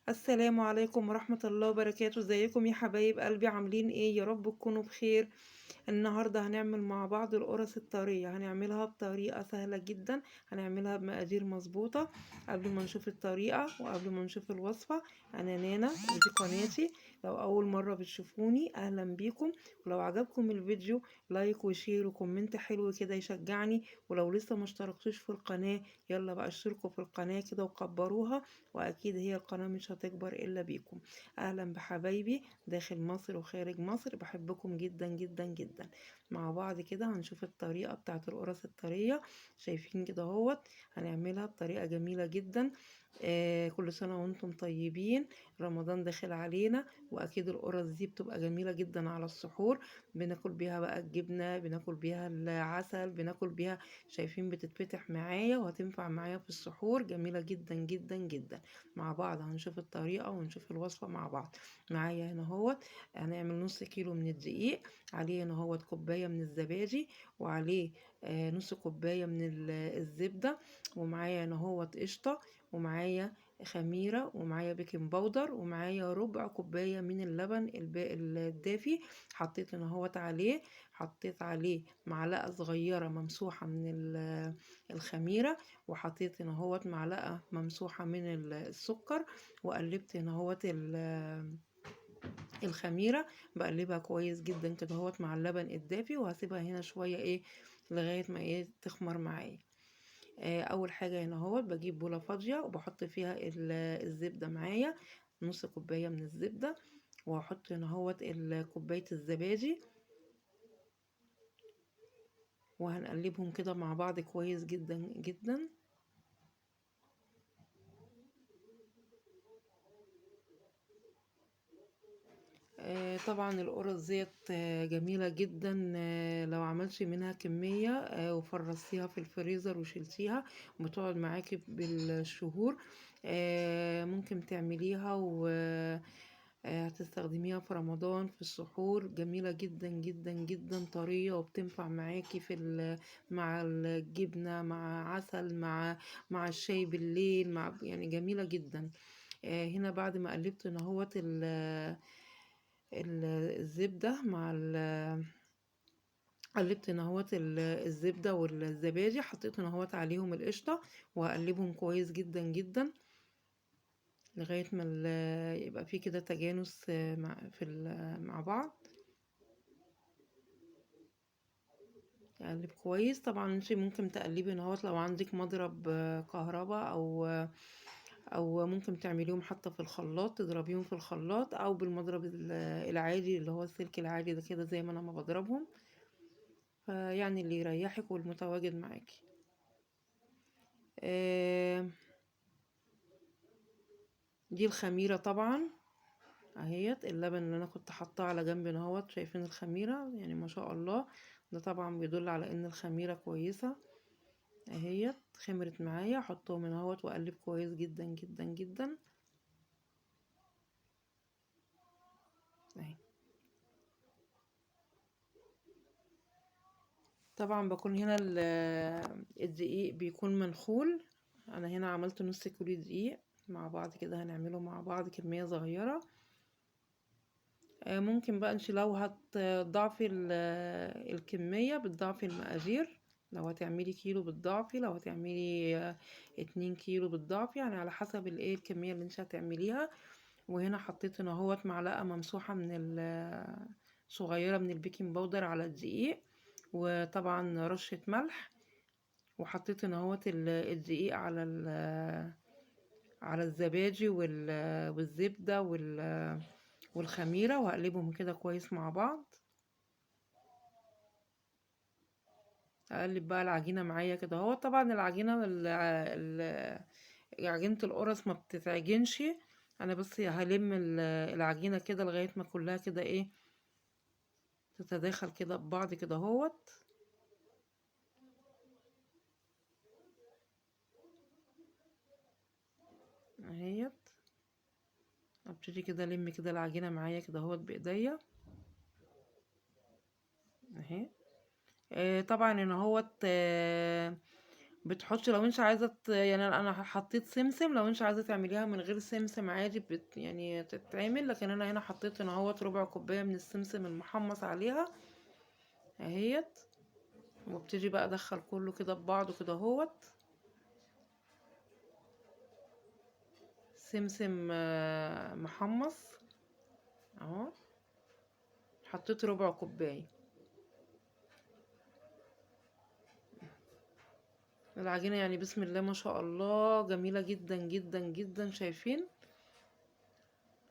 السلام عليكم ورحمة الله وبركاته. ازيكم يا حبايب قلبي؟ عاملين ايه؟ يا رب تكونوا بخير. النهاردة هنعمل مع بعض القرص الطرية، هنعملها بطريقة سهلة جدا، هنعملها بمقادير مظبوطة. قبل ما نشوف الطريقة وقبل ما نشوف الوصفة، انا نانا ودي قناتي. لو اول مرة بتشوفوني اهلا بيكم، ولو عجبكم الفيديو like و share و comment حلو كده يشجعني، ولو لسه ما اشتركتوش في القناة يلا بقى اشتركوا في القناة كده وكبروها، واكيد هي القناة مش هتكبر الا بيكم. اهلا بحبايبي داخل مصر وخارج مصر، بحبكم جدا جدا جدا. مع بعض كده هنشوف الطريقة بتاعت القرص الطرية. شايفين كده اهوت، هنعملها بطريقة جميلة جدا. كل سنة وانتم طيبين، رمضان داخل علينا، واكيد القرص دي بتبقى جميلة جدا على السحور. بناكل بيها بقى الجبنة، بناكل بيها العسل، بناكل بيها، شايفين بتتفتح معايا وهتنفع معايا في السحور، جميلة جدا جدا جدا. مع بعض هنشوف الطريقة ونشوف الوصفة مع بعض. معايا هنا اهوت هنعمل نص كيلو من الدقيق، عليه هنا اهوت كوباية من الزبادي، وعليه نص كوباية من الزبدة، ومعايا هنا اهوت قشطة، ومعايا خميرة، ومعايا baking powder، ومعايا ربع كوباية من اللبن الدافي. حطيت هنا اهوت عليه، حطيت عليه معلقة صغيرة ممسوحة من الخميرة، وحطيت هنا اهوت معلقة ممسوحة من السكر، وقلبت هنا اهوت الخميرة، بقلبها كويس جدا كده اهوت مع اللبن الدافي، وهسيبها هنا شوية لغاية ما تخمر معايا. اول حاجة هنا اهوت بجيب بولة فاضية وبحط فيها الزبدة معايا، نص كوباية من الزبدة، وهحط هنا اهوت كوباية الزبادي، وهنقلبهم كده مع بعض كويس جدا جدا. طبعا القرص ديت جميلة جدا، لو عملتي منها كمية، وفرزتيها في الفريزر وشلتيها بتقعد معاكي بالشهور. ممكن تعمليها و هتستخدميها في رمضان في السحور، جميلة جدا جدا جدا، طرية وبتنفع معاكي مع الجبنة، مع عسل، مع الشاي بالليل، جميلة جدا. هنا بعد ما قلبت ان اهوت الزبدة مع قلبت ان اهوت الزبدة والزبادي، حطيت ان اهوت عليهم القشطة، وهقلبهم كويس جدا جدا لغاية ما يبقى فيه كده تجانس مع بعض. اقلب كويس. طبعا انت ممكن تقلبي ان اهوت لو عندك مضرب كهرباء، او ممكن تعمليهم حتى في الخلاط، تضربيهم في الخلاط او بالمضرب العادي اللي هو السلك العادي ده كده زي ما انا ما بضربهم، فيعني اللي يريحك والمتواجد معاكي. دي الخميرة طبعا اهيت، اللبن اللي انا كنت حاطاه على جنب اهوت، شايفين الخميرة ما شاء الله، ده طبعا بيدل على ان الخميرة كويسة اهيت، خمرت معايا. احطهم هنا اهوت واقلب كويس جدا جدا جدا اهي. طبعا بكون هنا الدقيق بيكون منخول، انا هنا عملت نص كيلو دقيق مع بعض كده، هنعمله مع بعض كمية صغيرة. ممكن بقى انت لو هتضاعفي الكمية بتضاعفي المقادير، لو هتعملي كيلو بتضاعفي، لو هتعملي 2 كيلو بتضاعفي، على حسب الكمية اللي انت هتعمليها. وهنا حطيت هنا اهوت معلقة ممسوحة من صغيرة من ال baking powder على الدقيق، وطبعا رشة ملح، وحطيت هنا اهوت الدقيق على الزبادي والزبدة والخميرة، وهقلبهم كده كويس مع بعض. اقلب بقى العجينة معايا كده اهو. طبعا عجينة القرص ما بتتعجنش، انا بس هلم العجينة كده لغاية ما كلها كده تتداخل كده ببعض كده اهوت. اهيت ابتدي كده الم كده العجينة معايا كده اهوت بايديا اهي. طبعا ان اهوت، بتحطي لو انت عايزه يعني انا حطيت سمسم، لو انت عايزه تعمليها من غير سمسم عادي يعني تتعمل، لكن انا هنا حطيت هنا اهوت ربع كوباية من السمسم المحمص عليها اهيت. وابتدي بقى ادخل كله كده ببعضه كده اهوت. سمسم محمص اهو، حطيت ربع كوباية. العجينة يعني بسم الله ما شاء الله جميلة جدا جدا جدا، شايفين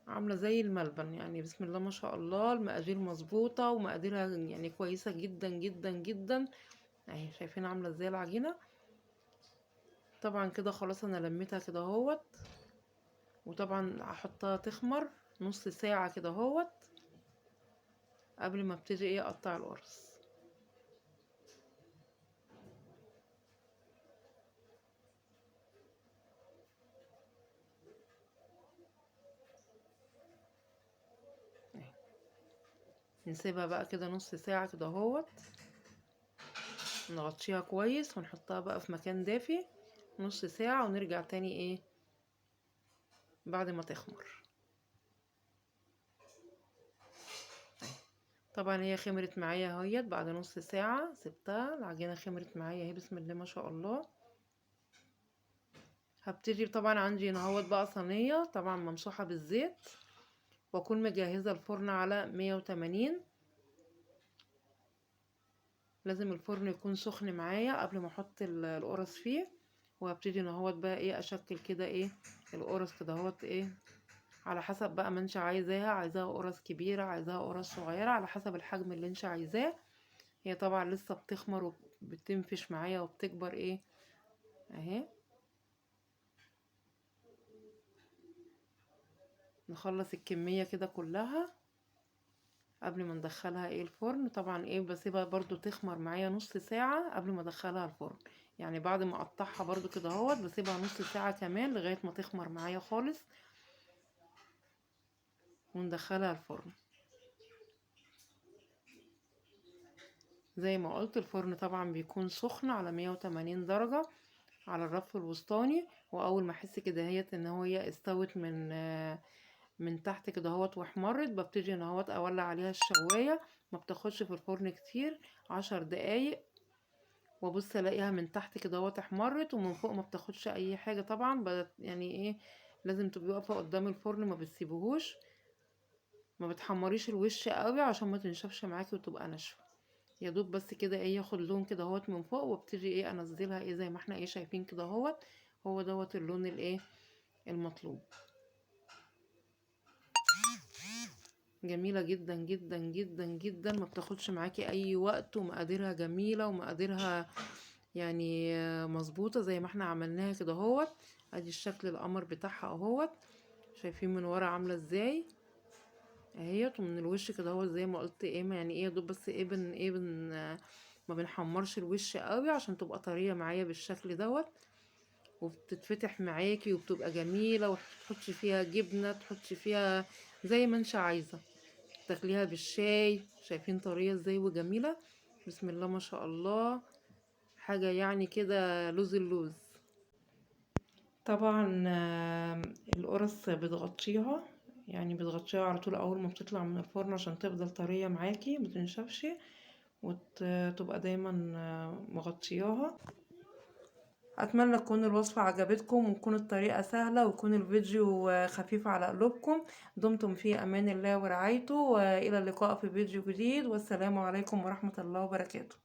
عامله زي الملبن يعني بسم الله ما شاء الله. المقادير مظبوطة ومقاديرها يعني كويسة جدا جدا جدا اهي، شايفين عامله ازاي العجينة. طبعا كده خلاص انا لميتها كده اهوت، وطبعا هحطها تخمر نص ساعة كده اهوت قبل ما ابتدي ايه اقطع القرص. نسيبها بقى كده نص ساعة كده اهوت، نغطيها كويس ونحطها بقى في مكان دافي نص ساعة، ونرجع تاني ايه بعد ما تخمر. طبعا هي خمرت معايا اهيت بعد نص ساعة سبتها، العجينة خمرت معايا اهي بسم الله ما شاء الله. هبتدي طبعا عندي هنا اهوت بقى صينية طبعا ممسوحة بالزيت، واكون مجهزة الفرن على 180. لازم الفرن يكون سخن معايا قبل ما احط القرص فيه. وهبتدي ان اهوت بقى ايه اشكل كده ايه القرص كده اهوت ايه على حسب بقى ما انت عايزاها، عايزاها قرص كبيرة عايزاها قرص صغيرة على حسب الحجم اللي انت عايزاه. هي طبعا لسه بتخمر وبتنفش معايا وبتكبر ايه اهي. نخلص الكمية كده كلها قبل ما ندخلها ايه الفرن. طبعا ايه بسيبها برضو تخمر معايا نص ساعة قبل ما ادخلها الفرن، يعني بعد ما اقطعها برضو كده اهوت بسيبها نص ساعة كمان لغاية ما تخمر معايا خالص وندخلها الفرن. زي ما قلت الفرن طبعا بيكون سخن على 180 درجة على الرف الوسطاني. واول ما احس كده هيت ان هي استوت من تحت كده اهوت واحمرت، ببتدي ان اهوت اولع عليها الشوايه. ما بتاخدش في الفرن كتير، 10 دقايق، وابص الاقيها من تحت كده اهوت احمرت، ومن فوق ما بتاخدش اي حاجة. طبعا بدت يعني ايه لازم تبقي واقفة قدام الفرن، ما بتسيبهوش، ما بتحمريش الوش قوي عشان ما تنشفش معاكي وتبقى ناشفة. يا دوب بس كده ايه ياخد لون كده اهوت من فوق، وابتدي ايه انزلها ايه زي ما احنا ايه شايفين كده اهوت. هو دوت اللون الايه المطلوب. جميلة جدا جدا جدا جدا، ما بتاخدش معاكي اي وقت، ومقاديرها جميلة ومقاديرها يعني مظبوطة زي ما احنا عملناها كده اهوت. ادي الشكل القمر بتاعها اهوت، شايفين من ورا عاملة ازاي اهيت، ومن الوش كده اهوت زي ما قلت ايه يعني ايه يا دوب بس ايه بن ايه بن ما بنحمرش الوش قوي عشان تبقى طرية معايا بالشكل دوت، وبتتفتح معاكي وبتبقى جميلة، وتحطي فيها جبنة، تحطي فيها زي ما انت عايزة، تاكليها بالشاي. شايفين طرية ازاي وجميلة بسم الله ما شاء الله، حاجة يعني كده لوز اللوز. طبعا القرص بتغطيها، يعني بتغطيها على طول اول ما بتطلع من الفرن عشان تفضل طرية معاكي ما تنشفش، وتبقى دايما مغطياها. اتمنى تكون الوصفة عجبتكم وتكون الطريقة سهلة ويكون الفيديو خفيف على قلوبكم. دمتم في امان الله ورعايته، والى اللقاء في فيديو جديد، والسلام عليكم ورحمة الله وبركاته.